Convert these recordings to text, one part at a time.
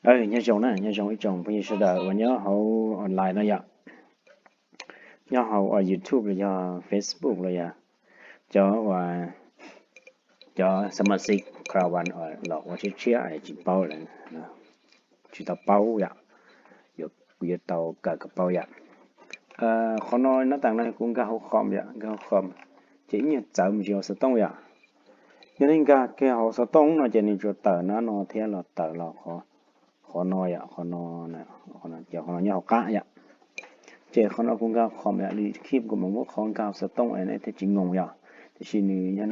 Aw, nyob zoo na, nyob zoo ib tsoom phooj ywg sawv daws uas nyob hauv online no yom, nyob hauv uas YouTube los yog Facebook los yog cov uas cov xa ma xib khav vas los ua tshiab tshiab tsis paub lawm, tsis tau paub yom, kuv yuav tau kawm kom paub yom. Qhov no nab tas no kuv nkag hauv khom yom, nkag hauv khom ces ib nyuag txawv mus tsis hauv xov tooj yom. Yog nej nkag kiag hauv xov tooj no ces nws tsuas tawm nab no thiab los tawm los qhov no yom, qhov no, ces qhov no nyob hauv qab yom. Ces qhov no kuv nkag khom yom, li khib kuv mam muab qhov nkag hauv xov tooj es nej thiaj tsis nyoo yom. Tiam sis nws yog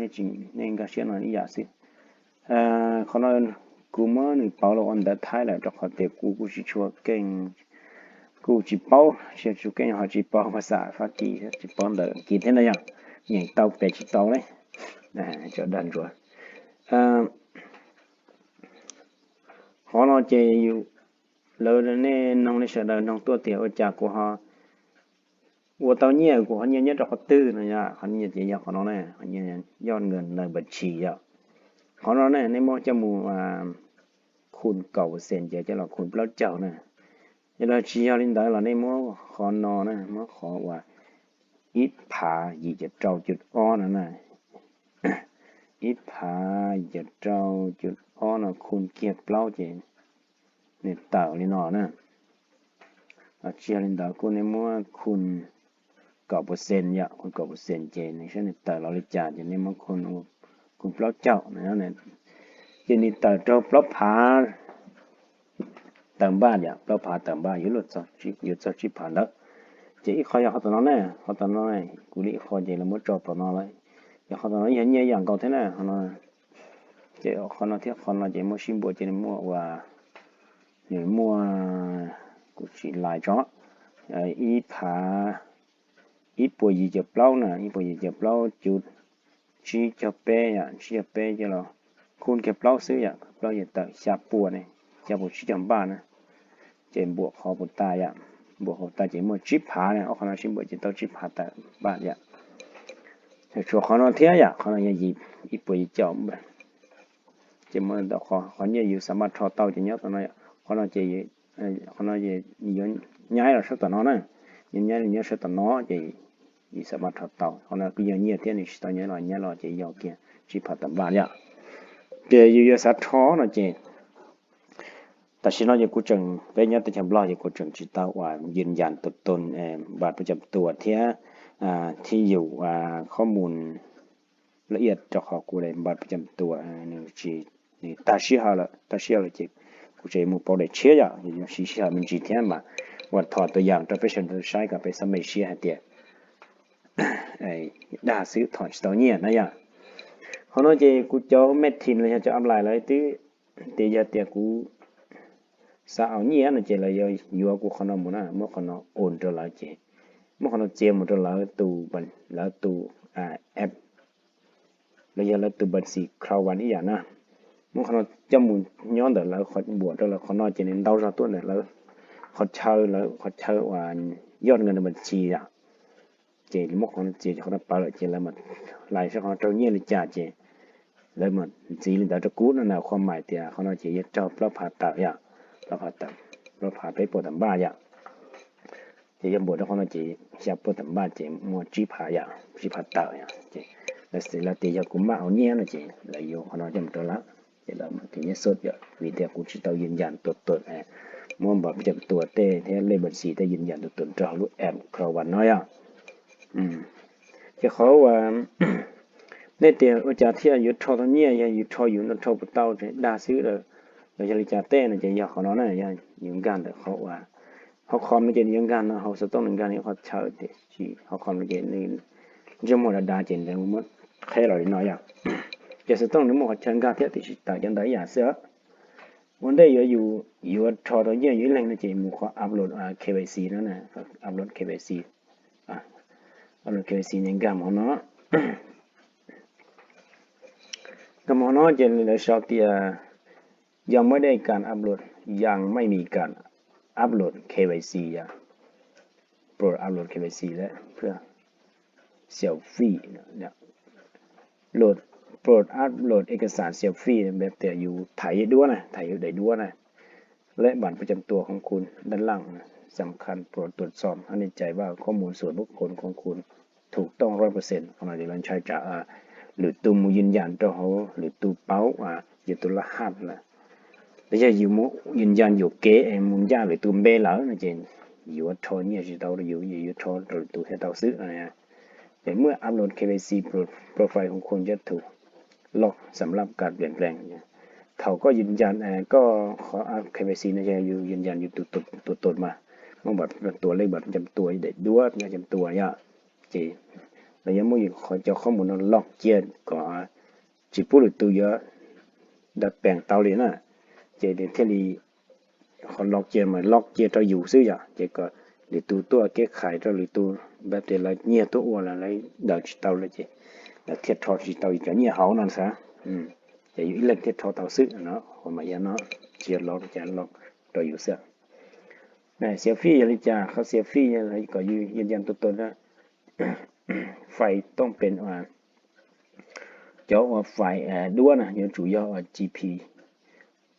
nej nkag siab no ib yam xwb. Qhov no kuv muab nws pauv los ua ntawv Thaib lawm rau qhov tias kuv kuj tsis tshua keej, kuj tsis paub, tsis tshua keej ho tsis paub phas xas Fab Kis, tsis paub ntawv Kis thiab na yom, nyeem tau pem tsis tau ne, cov dag ntsuav. Qhov no ces lawv, nej noog, nej sawv daws noog tuaj tias ua cas kuv ho ua tau nyiaj, kuv ho nyiaj nyob rau qhov twg no yom. Qhov nyiaj ces yog qhov no ne, yog nws npawb tshis yom. Qhov no ne nej muab coj mus khun kaum percent ces coj los khun plaub caug na. Yog los tsis yog li ntawd los nej muab qhov no na, muab qhov uas ib phav yim caum rau cum ob no na, ib phav yim caum rau cum ob no khun kiag plaub ces nws tawm li no na. Los tsis yog li ntawd kuj nej muab khun kaum percent yom, khun kaum percent ces nws saib nws tawm los li cas ces nej muab khun, khun plaub caug no, ces nws tawm rau plaub phav tawm npaj yom, plaub phav tawm npaj yuav luag, yuav txog tsib phav ntawd. Ces ib qho yog qhov tom no ne, qhov tom no kuv li ib qho ces lawv muab tso tom no lawm. Yog qhov tom no yog nyiaj ib yam nkaus thiab na, qhov no. Ces qhov no thiab qhov no ces muaj sib npuas ces nws muaj uas, nws muaj, kuv sim lais tso, ib phav ib puas yim caum plaub na, ib puas yim caum plaub cum tsib caug peb yom, tsib caug peb coj los khun kiag plaub xwb yom, plaub yog tawm xya puas ne, xya puas tsib caug npaj na. Ces npuam qhov puas tas yom, npuam qhov tas ces muaj tsib phav na, ob qhov no sib npuam ces tau tsib phav tawm npaj yom. Tshuav qhov no thiab yom, qhov no yog ib puas yim caum, ces muaj ntau qhov, qhov nyiaj yus xav maj rho tau ces nyob tom no. Qhov no ces, qhov no ces nws yuav nyaib los sab tom no na, nws nyaib, nws nyob sab tom no ces yus xav maj rho tau. Qhov no kuj yog nyiaj thiab, nws tsis tau nyaib los, nyaib los ces yog kiag tsib phav tawm npaj yom. Ces yus yuav xav rho no ces tam sim no ces kuv tseem, peb nyob teb chaws Nplog ces kuv tseem tsis tau uas yws yas tus tus npaj pub cam tua thiab thib yus khob mus laj iaj rau qhov kuv daim npaj pub cam tua nws tsis, nws tag sij hawm lawm, tag sij hawm lawm ces kuv tseem mus pauv daim tshiab yom, siv sij hawm me ntsis thiab mas ua thom tus yam rau peb sawv daws saib kom peb xav me siab hais tias dag xwb thom tsis tau nyiaj na yom. Qhov no ces kuv cov me thim los yog cov apply lawv twb tias yog tias kuv xav aus nyiaj no ces lawv yuav yuav kuv qhov no mus na, muab qhov no ua rau lawv ces, muab qhov no txiav mus rau lawv tus, lawv tus app los yog lawv tus npaj xis Crowdfunding ib yam na. Muab qhov no coj mus nyob ntawm lawv qhov npuam rau lawv qhov no ces nws ntau zog tuaj ntawm lawv qhov chaw, lawv qhov chaw uas yoj nka nws npaj xis yom. Ces muab qhov no txiav, qhov no pawv lawm ces lawv mam hlais saib qhov no raug nyiaj li cas ces lawv mam ntxiv li ntawd rau kuv no na. Qhov mais tias qhov no ces yog raug plaub phav tawm yom, plaub phav tawm, plaub phav peb puas tawm npaj yom. Ces yog npuam rau qhov no ces xya puas tawm npaj ces muaj tsib phav yom, tsib phav tawm yom. Ces lawv tias yog kuv maj aus nyiaj no ces lawv yuav qhov no coj mus rau lawv, ces lawv mam tus nyiaj xub yom, vim tias kuv tsis tau yws yas tus tus, muab npaj pub cam tua tej thiab lej npaj xis tej yws yas tus tus raug lub app Crowdfunding no yom. Ces qhov uas nej tias ua cas thiaj yuav rho tau nyiaj, yog yus rho yus no rho puas tau dag xwb los yog li cas tej no ces yog qhov no na, yog yus nkag ntawm qhov uas hauv khom no ces nws yuav nkag no, hauv xov tooj nws nkag nws ib qhov chaw tiam sis hauv khom no ces nws ntsej muag dav dav ces ntawd muab qheb los li no yom. Ces xov tooj nws muaj qhov chaw nkag thiab tiam sis tawm cov ntawd ib yam xwb. Ua ntej yuav, yuav rho tau nyiaj yus ib leeg no ces mus qhov upload K Y C no, upload K Y C, upload K Y C ces nkag mus hauv no. Nkag mus hauv no ces lawv sau tias ยังไม่ได้การอัปโหลด ยังไม่มีการอัปโหลด เค วาย ซี yom, pro upload K Y C lawm, เพื่อ selfie, load, pro upload เอกสาร selfie, tias yus thaiv duab na, thaiv yus daim duab na. และบัตรประจำตัวของคุณด้านล่าง สำคัญ โปรดตรวจสอบให้แน่ใจว่าข้อมูลส่วนบุคคลของคุณถูกต้องร้อยเปอร์เซ็นต์ Qhov no ces lawv ntshai tsam lwm tus mus yws yas rau hauv lwm tus paub yus tus laj haj lawm. Los yog yus mus yws yas yuam kev es mus ncaj lwm tus npe lawm no ces yuav rho nyiaj tsis tau rau yus, yus yuav rho rau lwm tus thiaj tau xwb. Ces เมื่ออัปโหลด เค วาย ซี โปรไฟล์ของคุณจะถูกล็อกสำหรับการเปลี่ยนแปลง Thaum koj yws yas koj qhov app เค วาย ซี no yog yus yws yas yus tus tus tus mas muaj บัตรประจำตัว, เลขบัตรประจำตัว, daim duab ประจำตัว yom, ces lawv yuav muab yus qhov cov qhob mus no ล็อก cia kom tsis pub lwm tus yuav daws peem tau li na. Ces nws thiaj li qhov ล็อก cia mas ล็อก cia rau yus xwb yom, ces kom lwm tus tuaj kev khais rau lwm tus, npaj tias lawv nyiag tuaj ua los lawv daws tsis tau lawm ces lawv thiaj rho tsis tau yus cov nyiaj hauv no xav. Ces yus ib leeg thiaj rho tau xwb no, mas yog no tsis yog ล็อก ces ล็อก rau yus xwb. Xiav fij yog li cas? Qhov xiav fij yog kom yus yws yas tus tus na, fais tooj pes ua cov ua fais duab na yuav tsum yog ua G P,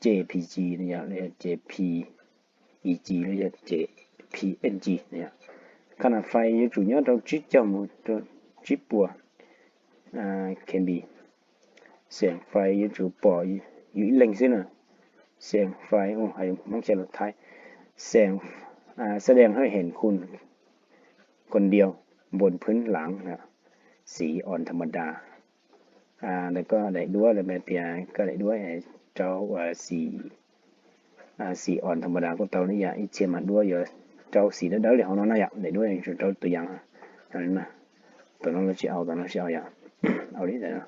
J P G, ces P E G los yog ces P N G. Qhov no fais yuav tsum nyob rau tsib caug mus rau tsib puas KB. Xeem fais yuav tsum pom yus ib leeg xwb na. Xeem fais hais Hmoob xya lus Thaib, xeem แสดงให้เห็นคุณคนเดียวบนพื้นหลัง สีอ่อนธรรมดา. Lawv koj daim duab lawv tias koj daim duab rau ua xim, xim อ่อนธรรมดา kuj tau na yom, ib txhia mas duab yuav rau xim dawb dawb li hauv no na yom, daim duab yuav tsum rau tus yas. Tom no lawv tsis au, tom no tsis au yom. Au li ntawd.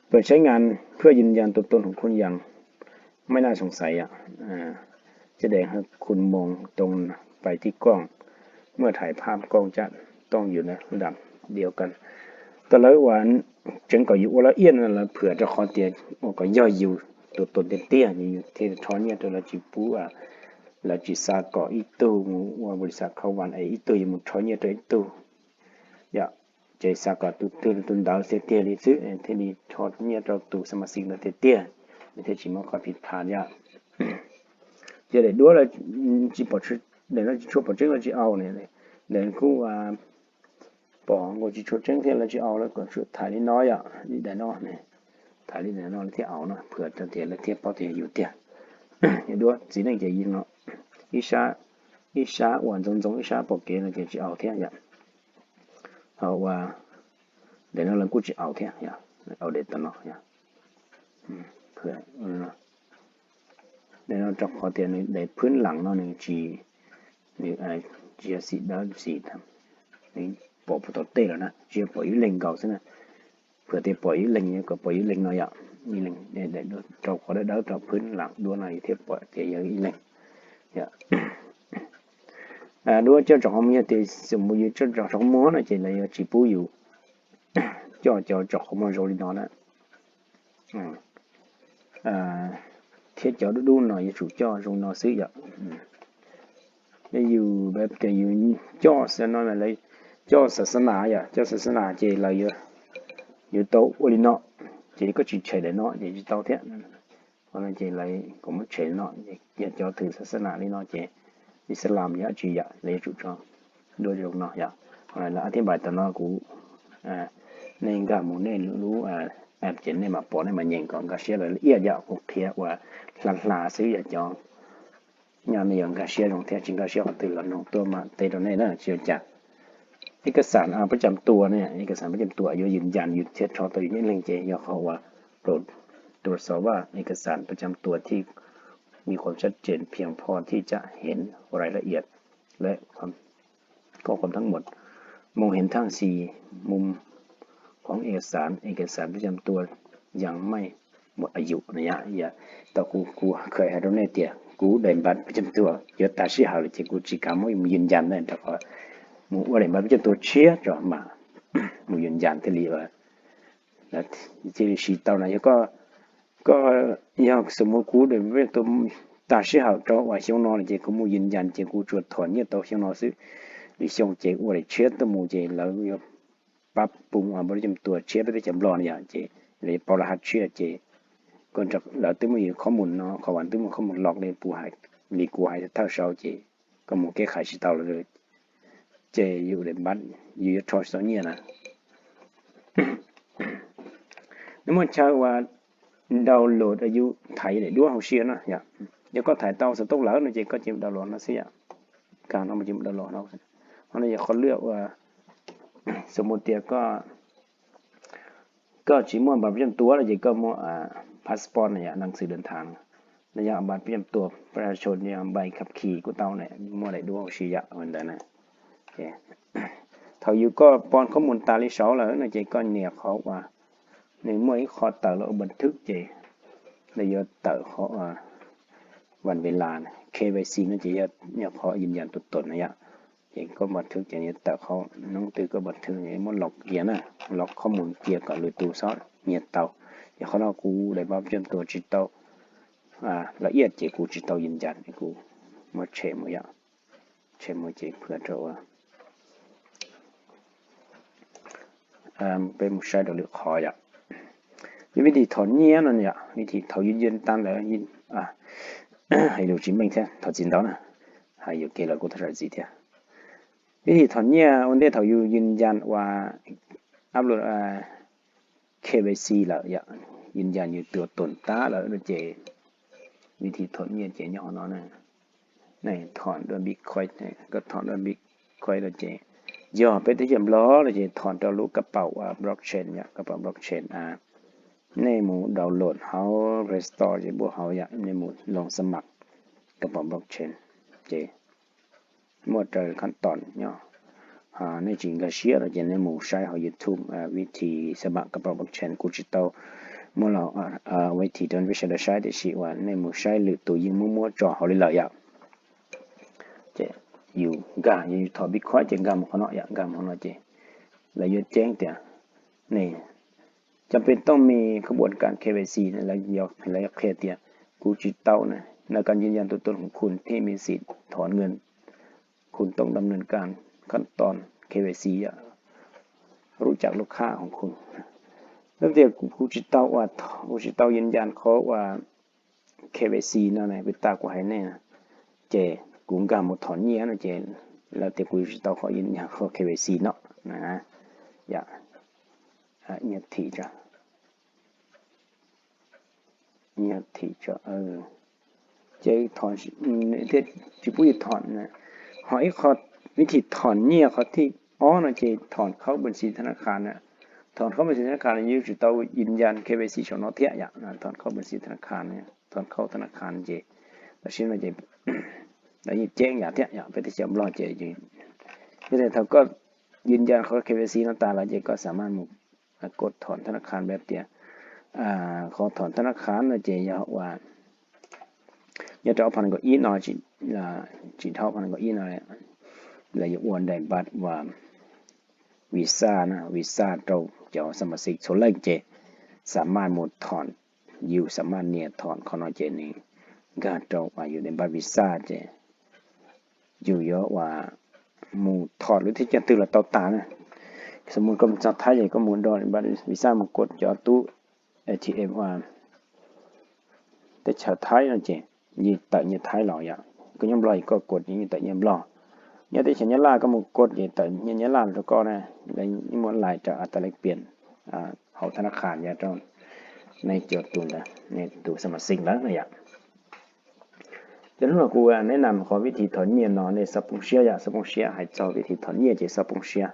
Tus tsheb ngan phwj yws yas tus tus hauv khuj yas, maj naj xoov xaiv yom. Ces dej hwj khun moos toos pais tib kooj, muaj thais phab kooj caj tooj yus na dam diav kan. Tau lawv ua tseev kom yus ua lawv iab no lawv phwam rau qhov tias ua kom yog yus tus tus tiag tiag, yus thiaj rho nyiaj rau lawv tsis pub, lawv tsis xa kom ib tug mus ua npaum li xav khau vas es ib tug yuav mus rho nyiaj rau ib tug yom. Ces xav kom tus twg tus ntawd tiag tiag li xwb thiaj li rho nyiaj rau tus xa mas xis ntawd tiag tiag, thiaj tsis muaj qhov phiv phav yom. Ces daim duab lawv tsis pom, daim no tsis tshua pom tseeb lawv tsis au ne, daim kuj pom nkaus tsis tshua tseeb thiab lawv tsis au, lawv kom tsum thaiv li no yom, li daim no, thaiv li daim no lawv thiaj au no, phwam rau tias lawv thiaj paub tias yus tiag. Daim duab txiv neej ces yus no, ib sab, ib sab uas ntxoov ntxoov ib sab pom kev no ces tsis au thiab yom. Ho ua daim no lawv kuj tsis au thiab, au daim tom no. Daim no rau qhov tias nws daim phwb lees no nws tsis, nws tsis yog xim dawb xim, nws pom puag tom tej lawm na, tsis yog pom ib leeg nkaus xwb na. Phwam tias pom ib leeg, kom pom ib leeg no yom, rau qhov dawb dawb rau phwb lees duab no thiaj pom tias yog ib leeg. Duab coj tsom qhov muag, yog tias xum mus yus coj tsom qhov muag no ces lawv yuav tsis pub yus coj cov tsom qhov muag zoo li no na. Thiab cov dub dub no yuav tsum coj zoo no xwb yom. Yus tias yus coj xav no, lawv coj xav xav nas yom, coj xav xav nas ces lawv yuav tau ua li no, ces koj tsis tshem daim no ces tsis tau thiab. Qhov no ces lawv kom muab tshem no, yog cov thwm xav xav nas li no ces Islam yog dab tsi yom, lawv yuav tsum tso duab zoo no yom. Qhov no lawv ab thiab npais tam no kuv, nej nkag mus nej lub app ces nej mam pom nej mam nyeem kom nkag siab lawv ib yam kuv qhia ua hla hla xwb, yog cov nyob nej yuav nkag siab zoo thiab, tsis nkag siab qhov twg los noog tuaj mam teb rau nej na, tsis ua cas. Ib kas xas pab cam tua ne, ib kas xas pab cam tua yuav yws yas yus thiaj rho tau yus nyob leeg ces yog qhov uas โปรดตรวจสอบว่าเอกสารประจำตัวที่มีความชัดเจนเพียงพอที่จะเห็นรายละเอียดและ ข้อความทั้งหมด มองเห็นทั้งสี่มุมของเอกสาร เอกสารประจำตัวยังไม่หมดอายุ na yom. Tau kuv, kuv khawm hais rau nej tias kuv daim npav pab cam tua yuav tas sij hawm lawm ces kuv tsis kam muab mus yws yas na, rau qhov mus ua daim npav pab cam tua tshiab tso mam mus yws yas thiaj li thiaj li siv tau na. Yog koj, koj, yog xum mus kuv daim npav pab cam tua tas sij hawm rau uas xyoo no lawm ces kuv mus yws yas ces kuv tsuas thom nyiaj tau xyoo no xwb. Lwm xyoo ces ua daim tshiab tuaj mus ces lawv yuav pab pum uas npav pab cam tua tshiab peb teb chaws Nplog na yom, ces lawv yuav pauv lawv hab tshiab ces lawv twb muaj yus qhob mus no, qhov uas twb muaj qhob mus los li kuv hais thawj saud ces koj mus kev khai tsis tau lawm, ces yus de npab yus yuav rho tsis tau nyiaj na. Nws muaj chaw uas download yus thaiv daim duab hauv siab no yom. Yog koj thaiv tau xov tooj lawm no ces koj cia li download no xwb yom. Kag no mus cia li download no. Qhov no yog qhov lwaj uas xws mus tias koj tsis muaj npaj pab cam tuav no ces koj muaj passport no yom, หนังสือเดินทาง no yog npaj pab cam tuav, ประชาชน yog npajขับขี่ kuj tau na, muaj daim duab hauv siab yom ntawd na. Thaum yus koj pon qhob mus tas li saud lawm no ces koj nias qhov uas nws muaj ib qho tawm los ua บันทึก ces nws yuav tawm qhov uas วันเวลา KYC no ces yog qhov ยืนยันตัวตน no yom. Ces koj บันทึก ces yuav tawm qhov hnub twg koj บันทึก muab los kiag na, los qhob mus kiag kom lwm tus txhob nyiag tau. Ces qhov no kuv daim npaj pab cam tuav tsis tau lawm ib yam ces kuv tsis tau ยืนยัน, kuv muab tshem mus yom, tshem mus ces phwj rau ua peb mus saib rau lwm qhov yom. Yog vib thim thom nyiaj no yom, vib thim thaum yus yeej tan lawm, hais lus tsis meej thiab thov txim ntau na, hais yuam kev lawm kuj thov zam txim thiab. Vib thim thom nyiaj ua ntej thaum yus ยืนยัน ua upload KYC lawm yom, ยืนยัน yus tua tuam tab lawm no ces vib thim thom nyiaj ces nyob qhov no na. Nej thom dua Bitcoin, koj thom dua Bitcoin no ces yog peb teb chaws Nplog no ces thom rau lub kab paum blockchain yom, kab paum blockchain. Nej mus download hauv Play Store ces npuaj hauv yom, nej mus loo xa mam kab paum blockchain ces muaj raws khab toom nyob. Nej tsis nkag siab no ces nej mus saib hauv YouTube vib thim xa mam kab paum blockchain, kuv tsis tau muab los vib thim rau peb sawv daws saib tiam sis uas nej mus saib lwm tus yeej muab muab tso hauv li lawm yom. Ces yus nkag, yus thom Bitcoin ces nkag mus qhov no yom, nkag mus qhov no ces lawv yuav ceeb tias nej cov peb tooj me khuab npuas kas KYC, lawv yuav qhia tias kuv tsis tau na, ในการยืนยันตัวตนของคุณที่มีสิทธิ์ถอนเงิน คุณต้องดำเนินการขั้นตอน KYC รู้จักลูกค้าของคุณ lawv tias kuv tsis tau ua, kuv tsis tau ยืนยัน qhov uas KYC no na, peb tas kuv hais nej na, ces kuv nkag mus thom nyiaj no ces lawv tias kuv tsis tau qhov ยืนยัน qhov KYC no na. Yom, nyiaj thim tso, nyiaj thim tso, ces thiaj tsis pub yus thom na. Ho ib qho vib thim thom nyiaj qhov thib ob no ces thom khaub npawb xis thab na kha na. Thom khaub npawb xis thab na kha no yus tsis tau ยืนยัน KYC saum no thiab yom, thom khaub npawb xis thab na kha, thom khaub thab na kha ces tam sim no ces lawv yeej ceeb yam thiab yom, peb teb chaws Nplog ces yog tias thaum koj ยืนยัน qhov KYC no tas lawm ces koj สามารถ mus kod thom thab na kha, peb tias qhov thom thab na kha no ces yog uas nyob rau ob phav nees nkaum ib no, tsis dhau ob phav nees nkaum ib no lawv yuav ua daim npab uas visa na, visa rau cov xa mam xis txhua leej ces สามารถ mus thom, yus สามารถ nias thom qhov no ces nws nkag rau uas yus daim npab visa ces yus yuav uas mus thom lub thij caj twg los tau tas na. Xws mus koj mus txog Thaib ces koj mus do daim npab visa mus kod cov tub ATM uas teb chaws Thaib no ces yeej tawm nyiaj Thaib los yom. Koj nyob Nplog es koj kod ces yeej tawm nyiaj Nplog. Nyob teb chaws Nyab Laj koj mus kod ces tawm nyiaj Nyab Laj los rau koj na. Lawv yeej muab lais rau a tas lej pias hauv thab na kha yog rau nej cov tus ntawd, nej tus xa mam xis lawm no yom. Ces hnub no kuv neb nam qhov vib thim thom nyiaj no nej txhob poob siab yom, txhob poob siab, hais txog vib thim thom nyiaj ces txhob poob siab.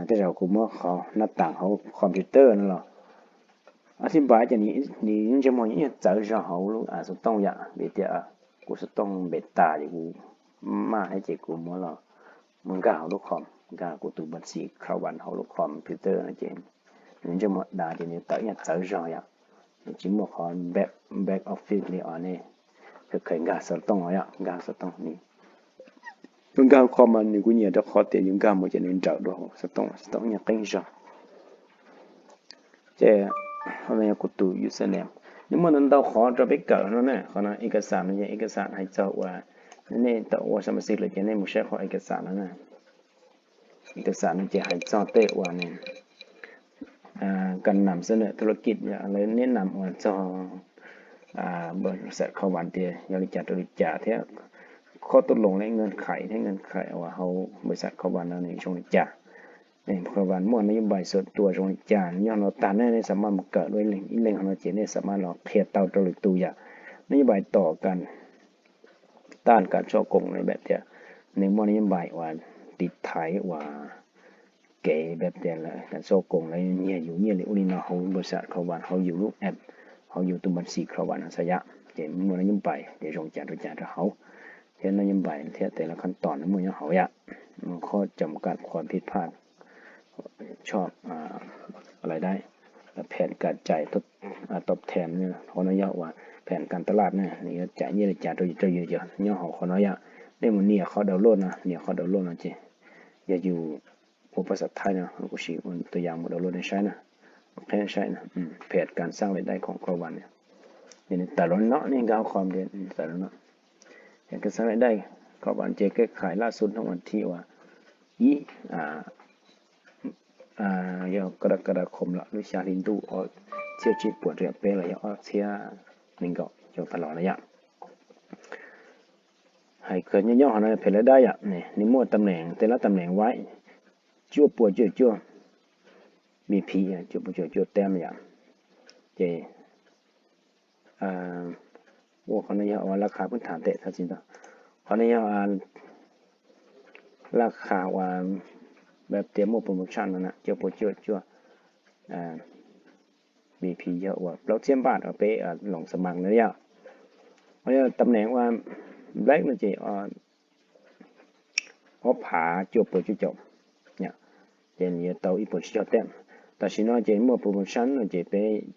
Tej zaum kuv muab qhov nab tas hauv computer no los a thib npab ces nws ntsej muag nws yeej txawv zog hauv lub xov tooj yom, vim tias kuv xov tooj npe tas ces kuv maj thiab ces kuv muab los, muab nkag hauv lub com, nkag kuv tus npawb xis khaub vas hauv lub computer no ces nws ntsej muag dav ces nws tawm yeej txawv zog yom. Nws tsis muaj qhov back office li os, nej khaws nkag xov tooj os yom, nkag xov tooj ni. Yus nkag hauv com mas nws kuj nyiam rau qhov tias yus nkag mus ces nws nrawm dua hauv xov tooj, xov tooj nyiam qeeb zog. Ces qhov no yog kuv tus username. Nws muaj ntau ntau qhov rau peb kawm no na, qhov no เอกสาร no yog เอกสาร hais txog uas nej tau ua xa mam xis lawm ces nej mus saib qhov เอกสาร no na. เอกสาร no ces hais txog tej uas nws Kan nam xwb na, thu la kij lawv neb nam uas txog npawb xav khau vas tias yog li cas rau li cas thiab khob tub loos le nkees khais thiab nkees khais uas hauv npawb xav khau vas no nws zoo li cas, khau vas muaj no yub npais xuam tuas zoo li cas, nyob no tag nej nej xam maj mus kawm dua ib leeg no ces nej xam maj los qhia tau rau lwm tus yam. No yub npais tom kas taj kas tso koom li npam tias nws muaj no yub npais uas tiv thaiv uas kev npam tias lawv kas tso koom lawv nyiag yus nyiaj li ub li no hauv npawb xav khau vas hauv yus lub app, hauv yus tus npawb xav khau vas no xav yam. Ces muaj no yub npais ces zoo li cas rau cas rau hauv thiab no yub npais thiab tes lawv khab tom no muaj nyob hauv yam. Khob cam kas qhuas phij phaj tshoj lais dai, phem kas cais top ten, qhov no yog uas phem kas tas laj na, nws yuav cais nyiaj li cas rau yus rau yus yog nyob hauv qhov no yom. Nej mus nias qhov download no, nias qhov download no ces yog yus ua pas xav thaib no kuv sim ua tus yam mus download nej saib na, qheb saib na, phem kas xaj lais dai khoom khau vas no, nws tawm los no nej nkag qhov tawm los no, kas xaj lais dai khau vas ces kev khais laj xu hnub vas thib uas ib yog kas das kas das khoom lawm lub xya hli ntuj ob txhiab tsib puas rau peb los yog ob txhiab nees nkaum caum tas los no yom. Hais kawg nyob nyob qhov no phem lawv dab yom, nws muaj tam neem tej lab tam neem vaib cuaj puas cuaj cuaj vp, cuaj puas cuaj cuaj teb yom. Ces ua qhov no yog ua laj kha pub tham tes thab tsis ntau, qhov no yog laj kha uas tias muaj promotion no na, cuaj puas cuaj cuaj vp yog uas plaub txhiab npaj uas peb loos xa mas no yom. Qhov yog tam neem uas black no ces ob phav cuaj puas cuaj caum, ces nws yuav tau ib puas tsib caug teb. Tam sim no ces muaj promotion no ces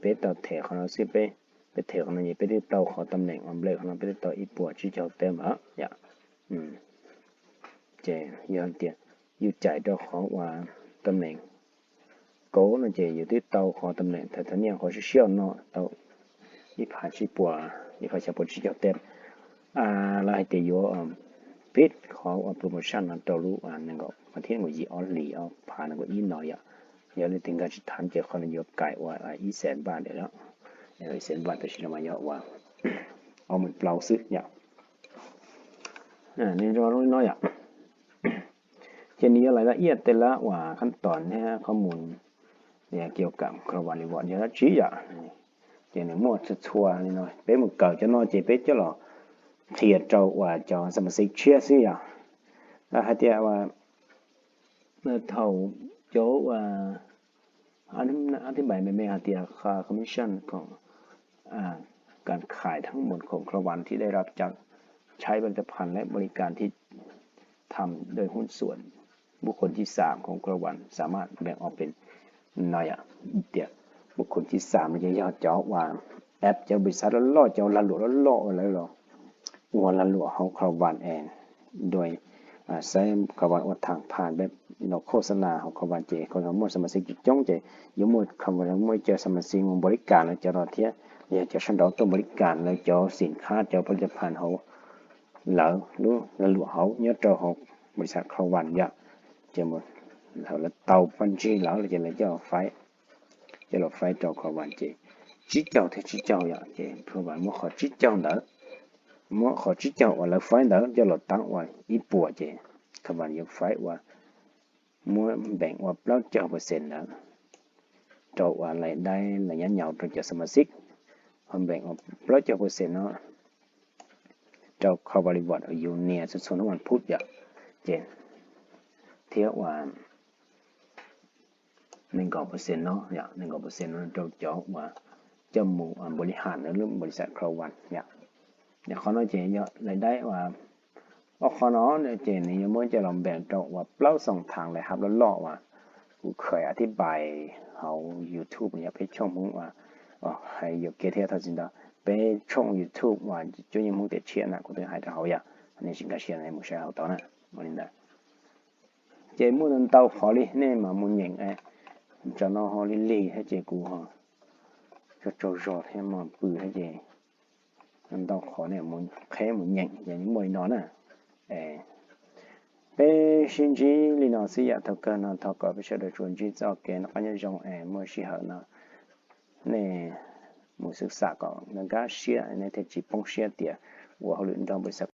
peb tau them qhov no xwb, peb them qhov no ces peb twb tau qhov tam neem uas black qhov no peb twb tau ib puas tsib caug teb lawm yom. Ces yog tias yus cais rau qhov uas tam neem kauv no ces yus twb tau qhov tam neem thaum thaum niaj qhov siab siab no tau ib phav tsib puas, ib phav xya puas tsib caug teb. Lawv hais tias yuav pib qhov uas promotion no rau lub nees nkaum mas thiab nkaum yim ob hlis ob phav nees nkaum ib no yom. Yog leej twg nkag tsis thav ces qhov no yuav kais ua ib xees npaj ntawm no, ib xees npaj tam sim no mas yog ua ob meem plaub xwb yom. Nws zoo li no yom. Ces nws yuav lais dab iaj tej lab uas khab tom thiab qhov mus kiv kam khau vas li vos yog dab tsi yom. Ces nws muaj txhua txhua li no, peb mus kawm cov no ces peb coj los qhia rau uas cov xa mas xij tshiab xwb yom. Lawv hais tias thaum cov thib npais me me hais tias commission khoom kas khais thab mus khoom khau vas thib dai rab cawm ใช้ผลิตภัณฑ์ และบริการที่ ทำโดยหุ้นส่วน บุคคลที่สาม ของ Cloud One สามารถแบ่งออกเป็น no yom, tias บุคคลที่สาม no ces yog cov uas app cov npawb xav loj loj cov lag luam loj loj uas lawv los ua lag luam hauv khau vas es dua saib khau vas ua tham phaj peb los khos xa nas hauv khau vas ces khau vas muaj xa mas xij coob coob ces yuav muaj khau vas muaj ib co xa mas xij mus npaum li kas lawv cov no thiab, yog cov sab nraud tuaj npaum li kas lawv cov xim khab cov pab cov phaj hauv lawv lub lag luam hauv nyob rau hauv npawb xav khau vas yom. Ces lawv tau pab ntsig lawv ces lawv coj los faib, coj los faib rau khau vas ces tsib caug thiab tsib caug yom, ces khau vas muab qhov tsib caug ntawd, muab qhov tsib caug uas lawv faib ntawd coj los tab ua ib puas ces khau vas yuav faib ua muab npeem ua plaub caug percent ntawd rau uas lais dai lais nyav nyaus rau cov xa mas xij, ho npeem ua plaub caug percent no rau khau vas li vos uas yus nias txhua txhua hnub vas phuj yom, ces thiab uas nees nkaum percent no, nees nkaum percent no rau cov uas coj mus npaum li has lub npawb xav khau vas yom. Qhov no ces yog lais dai uas ob qhov no ces nws yuav muab coj los npeem rau uas plaub xoom thav lais hab loj loj uas kuv khawm thib npais hauv YouTube yog peb tshooj Hmoob uas hais yuam kev thiab thaj txi ntawd peb tshooj YouTube uas cuab yeej Hmoob tiam tshiab na kuv twb hais rau hauv yom, nej tsis nkag siab nej mus saib hauv tau na. Ua li ntawd ces muaj ntau qhov li nej mas mus nyeem, tsam no ho lig lig thiab ces kuv ho tsaug tsaug zog thiab mas pw thiab ces ntau qhov nej mus qheb mus nyeem ces muaj li no na. Peb sib ntsib li no xwb yom. Thaum kawg no thov kom peb sawv daws tsuas ntsib txoj kev noj qab nyob zoo es muaj sij hawm no nej mus xwb xam kom nkag siab, nej thiaj tsis poob siab tias ua hauj lwm nrog npawb xav